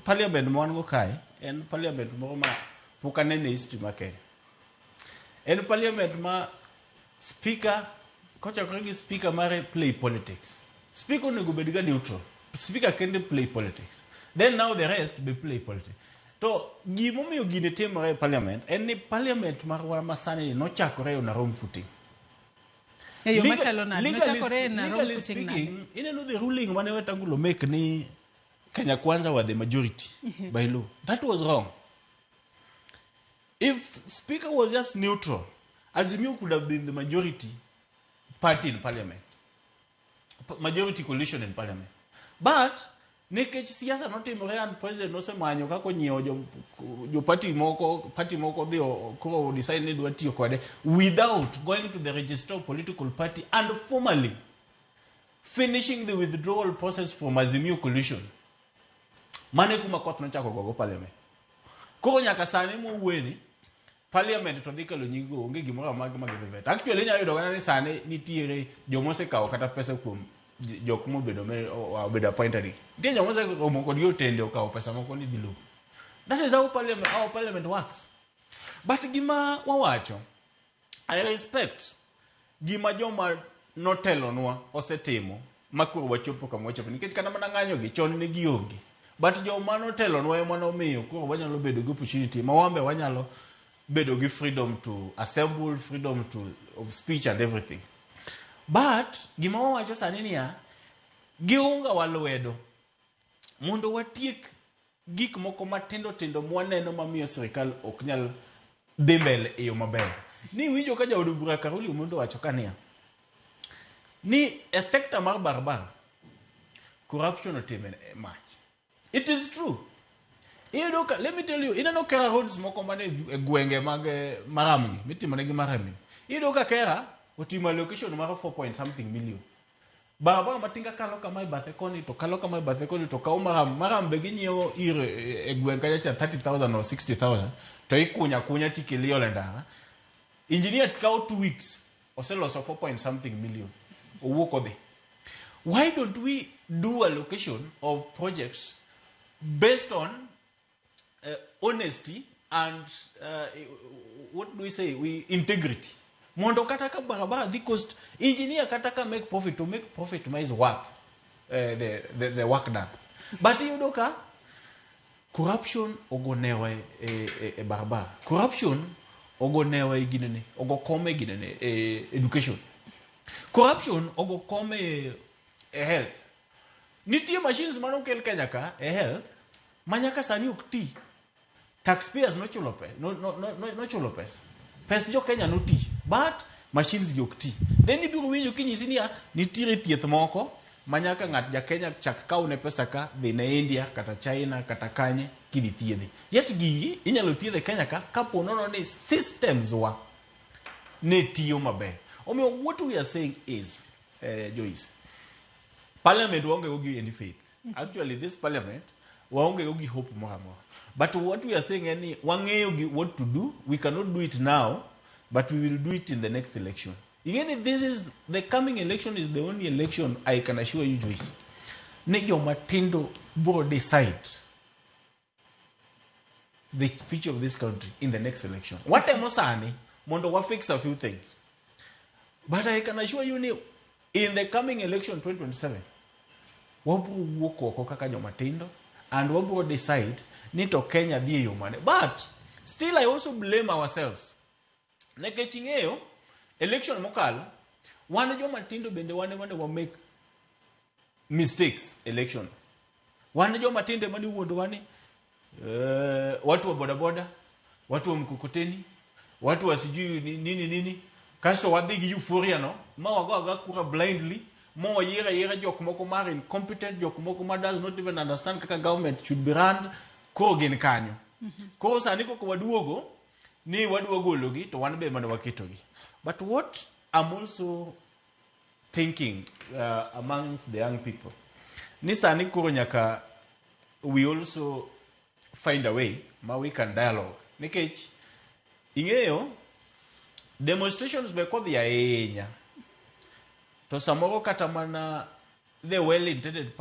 Parliament ma wan go kae en parliament moro ma pok aneno e history ma Kenya. En parliament ma speaker, kochakore gi speaker mare, play politics. Speaker onego bed ga neutral. Speaker kende play politics. Then now the rest be play politics. To gimomiyo gini timore e parliament en ni parliament marwa masani ni nochakore on a wrong footing. E yo machalo nade? Nochakore na wrong Legally footing nade? speaking, ineno the ruling mane Wetangula make ni Kenya Kwanza were the majority by law. That was wrong. If speaker was just neutral, Azimio could have been the majority party in parliament. Majority coalition in parliament. But nikech siasa notimore and president nosemanyo kaka onyiewo jo party moko dhi koro decide ni dwa tiyo kode without going to the register of political party and formally finishing the withdrawal process from Azimio coalition. Mane kuma koth nochako gogo parliament. Koro nyaka sani mowuoyeni, parliament to dhi kelo nying go, onge gimoro amora ma gidhi vet. Actually, inyalo yudo kata ni sani nitiere joma osekawo kata pesa kuom jok mobedo obedo appointed gi. Nitie joma oseromo kodgi otende, okawo pesa moko ni dhi logo. That is how parliament works. But gima wawacho, I respect gima joma notelonwa osetimo ma koro wachopo kama wachopo, nikech kata mana ng'anyo gi chon ne gionge, but joma notelonwa ema nomiyo koro wanyalo bedo gi opportunity ma wambe wanyalo bedo gi freedom to assemble, freedom to of speech and everything. But gima wawacho sani niya, giunga wa lwedo mondo watiek gik moko matindo tindo mwaneno mamiyo sirikal ok nyal dhi mbele e yo maber. Ni winjo ka jaod bura Caroli Omondi owacho ka niya ni e sector mar barabara corruption otime e mach. It is true. Iyudo ka, let me tell you, ineno KeRRA roads moko mane e gwenge mag maram gi mitimo negi maram gi, iyudo ka KeRRA otimo allocation mar 4 point something million. Barabara matinga kalo kama e bathe koni to kalo kama e bathe koni to kawo maram. Maram be ginyiewo ir e gweng' kacha cha 30,000 or 60,000 to ikunya akunya tikelo iolo e ndara. Engineer kawo 2 weeks, oseloso 4 point something million, owuok odhi. Why don't we do allocation of projects based on honesty and what do we say, we integrity, mondo kata ka barabara dhi cost engineer, kata ka make profit, to make profit ma is worth the work done? But iyudo ka corruption ogonewa e barabara, corruption ogonewa e ginene, ogo kome e ginene, e education, corruption ogo kome e health. Nitie machines manokel Kenya ka e health ma nyaka sani ok ti. Taxpayers nochulo pe, no, no, no, no, nochulo pesa, pes jo Kenya noti, but machines gi ok ti. Then ibiro winjo kinyisi niya nitiere thieth moko ma nyaka ng'at ja Kenya chak kaw ne pesa ka dhi ne India kata China kata kanye kidhi thiedhe. Yet gigi inyalo thiedhe Kenya ka kapo nono ni systems wa ne tiyo maber. Omiyo what we are saying is, Joyce, parliament waonge go gi any faith. Actually, this parliament waonge go gi hope moro amora. But what we are saying en ni wang'eyo gi what to do. We cannot do it now, but we will do it in the next election. Ing'e ni this is the coming election is the only election I can assure you, Joyce, ni joma tindo biro decide the future of this country in the next election. Watemo sani mondo wa fix a few things, but I can assure you ni in the coming election 2027 wabro wuok oko kaka joma tindo and wabro decide ni to Kenya dhi e yo mane. But still I also blame ourselves, nikech ing'eyo election mokalo, wan joma tindo bende wan ema ne wa make mistakes election. Wan joma tindo ema niwuondowa ni watu wa bodaboda, watu wa mkokoteni, watu wa sijui nini nini, kasto wadhi gi euphoria no ma wago agoa kura blindly, ma wayiero ayiera jok moko mar incompetent, jok moko ma does not even understand kaka government should be run. Koro gin kanyo. Koro sani koko waduogo ni wadwa gologi to wan be mane waketogi. But what I'm also thinking amongst the young people ni sani koro nyaka we also find a way ma we can dialogue, nikech ing'eyo demonstrations be kodhi ahinya to samoro kata mana the well intended